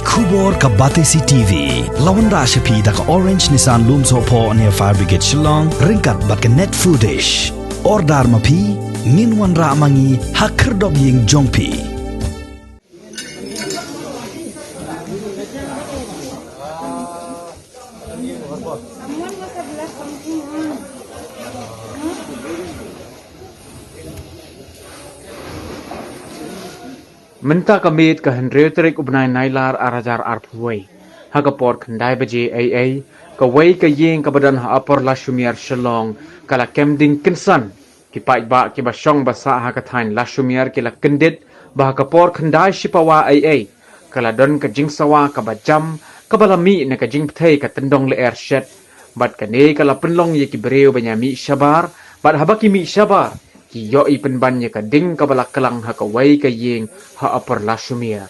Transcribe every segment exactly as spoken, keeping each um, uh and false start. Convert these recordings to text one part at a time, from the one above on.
Khubor ka Batesi T V la wanrah sha phi da ka Orange Nissan Lumsohphoh near Fire Brigade Shillong ryngkat bad ka Net Foodish. Order ma phi, ngin wanrah ma ngi ha khyrdop ïing jong phi. Mynta ka miet ka hynriew tarik u bnai Nailar ar hajar arphew wei, ha ka por khyndai baje eiei, kawei ka ïing kaba don ha Upper Lashumiar Shillong ka la kem ding kynsan. Ki paidbah kiba shong ba sah ha ka thaiñ Lashumiar ki la kyndit ba ha ka por khyndai shipawa eiei ka la don ka jingsawa kaba jam, kaba la mih na ka jingpyrthei ka tyndong lyer shet. Bad kane ka la pynlong ïa ki briew ban ïa mih shabar, bad haba ki mih shabar, ki ïohi pynban ïa ka ding kaba la klang ha kawei ka ïing ha Upper Lashumiar.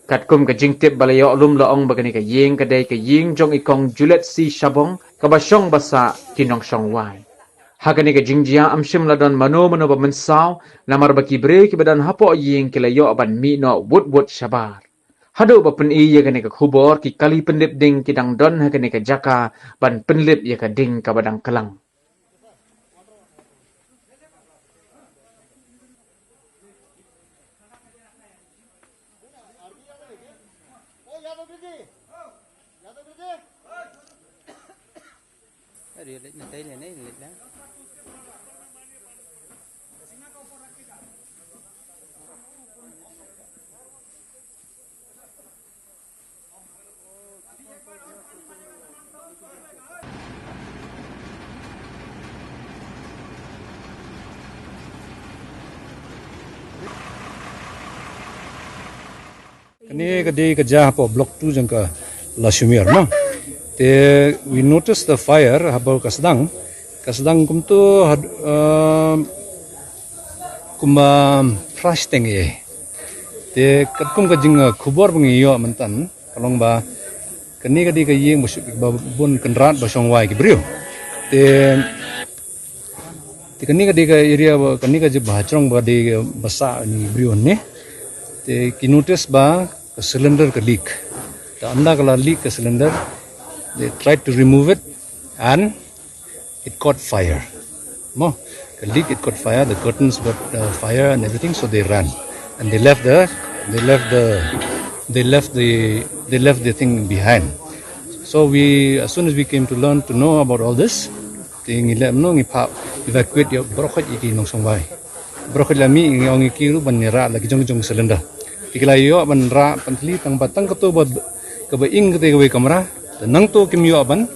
Katkum ka jingtip ba la ïoh lum la ong ba kane ka ïing ka dei ka ïing jong i kong Juliet C Shabong, kaba shong ba sah ki nongshong wai. Ha kane ka jingjia ym shym la don mano mano ba mynsaw, namar ba ki briew kiba don hapoh ïing ki la ïoh ban mih noh wut wut shabar. Haduh ba pyni ïa kane ka khubor, ki kali pynlip ding ki dang don ha kane ka jaka ban pynlip ïa ka ding kaba dang klang. Kane ka dei ka jaka hapoh block two jong ka Lashumiar, no? Te we notice the fire haba ka sdang, ka sdang kumto had, um, kumba, um, flash teng ïa. Te katkum ka jing, uh, khubor ba ngi ïoh myntan, ka long ba kane ka dei ka ïing ba shu, ba bun kynrad ba shong wai ki briew. Te, te kane ka dei ka area ba, kane ka jaka ba hajrong ba dei ba sah ki briew ne. Te ki notice ba ka cylinder ka leak. Te ynda ka la leak ka cylinder, they tried to remove it and it caught fire. Mo, ka leak, it caught fire, the curtains got, uh, fire and everything, so they ran. And they left the, they left the, they left the, they left the thing behind. So we, as soon as we came to learn, to know about all this, te ngi leh kumno, ngi phah evacuate ïa baroh khoit ïa ki nongshong wai. Baroh khoit la mih, ngi ong ïa ki ruh ban ïa rah la ki jong ki jong cylinder. Te ki la ïoh ban rah pynthylli tang ba tang kato ba, kaba ing kata kawei kamra. Te nangto kim ïoh ban,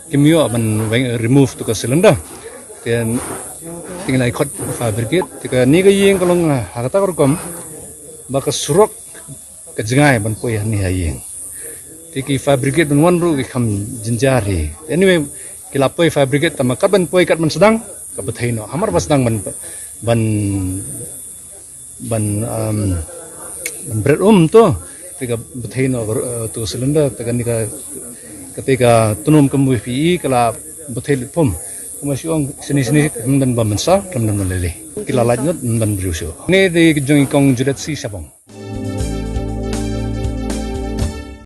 kim ïoh ban weng, remove to ka cylinder. Te, te ngi la khot fire brigade. Te kane ka ïing ka long ha kata ka rukom ba ka surok ka jngai ban poi hangne ha ïing. Te ki fire brigade ban wan ruh ki kham jynjar hi. Anyway, ki la poi fire brigade, tangba kat ban poi kat ban sdang, ka bthei noh. Hamar ba sdang ban, ban, ban, um, ban bret um to, te ka bthei noh, uh, to cylinder, te kane ka, kata ka tnum kam wifi ka la bthei lut pum. Kumba shu ong shane shane, ym don ba mynsaw, ym don ba lei lei. Ki la lait noh, ym don briew shuh. Ne dei ka jong i kong Juliet C Shabong.